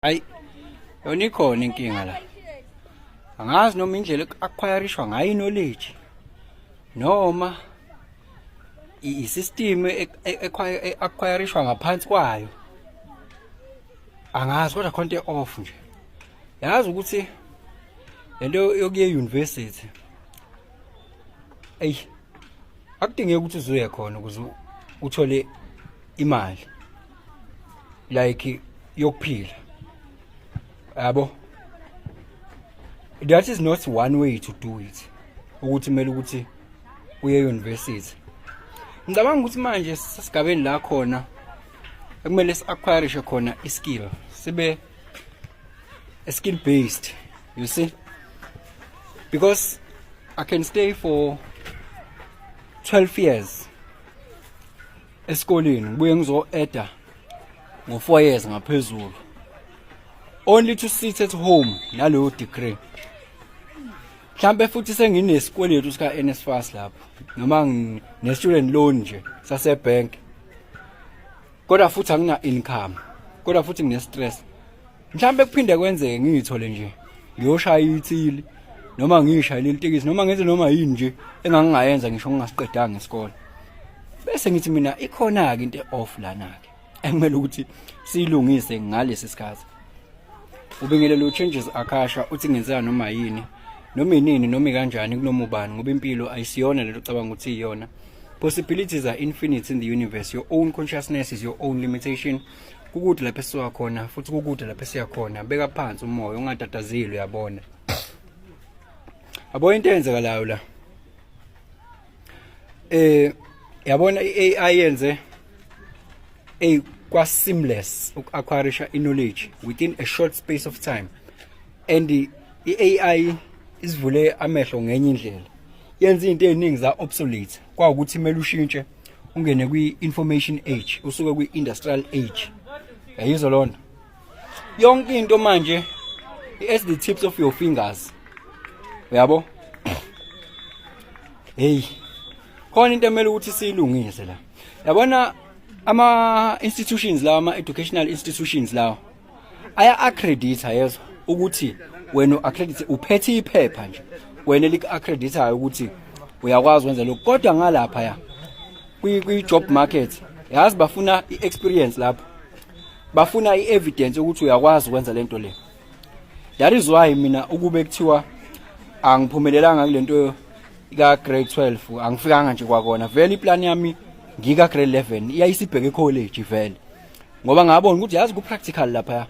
Ayi, yona ikhona inkinga la. Angazi noma indlela acquirishwa ngayo knowledge noma i-system acquirishwa ngaphansi kwayo. Angazi, kodwa khona into off nje. Yazi ukuthi lento yokuye university, ey, akudingeki ukuthi uzuye khona ukuze uthole imali like yokuphila, yabo. That is not one way to do it, ukuthi kumele ukuthi uye university. Ngicabanga ukuthi manje sesigabeni la khona ekumele si-acquire khona i-skill, sibe skill based, you see, because I can stay for 12 years esikoleni, ngibuye ngizo-adda ngo-4 years ngaphezulu, only to sit at home naleyo degree. Mhlambe futhi senginesikweletu sika NSFAS lapho, noma ngine student loan nje sase bank, kodwa futhi angina income, kodwa futhi ngine stress. Mhlambe kuphinde kwenzeke ngiyithole nje ngiyoshaya ithili, noma ngishayele itekisi, noma ngenze noma yini nje engangingayenza ngisho ngingasiqedanga isikole. Bese ngithi mina ikhona ke into off lana ke ekumele ukuthi siyilungise ngalesi sikhathi. Ubingelelo Changes Akasha uthi ngenzeka noma yini, noma inini, noma kanjani, kunoma ubani, ngoba impilo ayisiyona lento ocabanga ukuthi iyona. Possibilities are infinite in the universe. Your own consciousness is your own limitation. Kukude lapho esisuka khona, futhi kukude lapho esiya khona. Beka phansi umoya, ungatatazeli, uyabona, yabo into eyenzekalayo la. Yabona, i-AI yenze ey kwa seamless uku-acquirisha i-knowledge within a short space of time, and i-AI isivule amehlo ngenye indlela, yenza izinto eziningi za obsolete, kwawukuthi kumele ushintshe ungene kwi-information age, usuke kwi-industrial age. Yayizwa lonto yonke into manje at the tips of your fingers, uyabo. Hey, khona into emele ukuthi siyilungise la. Yabona ama institutions lawa, ama educational institutions lawa aya accredita, yezwa, ukuthi wena accredit, uphethe iphepha nje wena elik accreditayo ukuthi uyakwazi ukwenza lokho, kodwa ngalapha ya kwi job market, yazi, bafuna i-experience lapho, bafuna i-evidence ukuthi uyakwazi ukwenza lento le. That is why mina ukube kuthiwa angiphumelelanga kulento ka grade 12, angifikanga nje kwakona vele, iplan yami ngika grade 11 iyayisibheke college vele, ngoba ngabona ukuthi, yazi, ku practical lapha.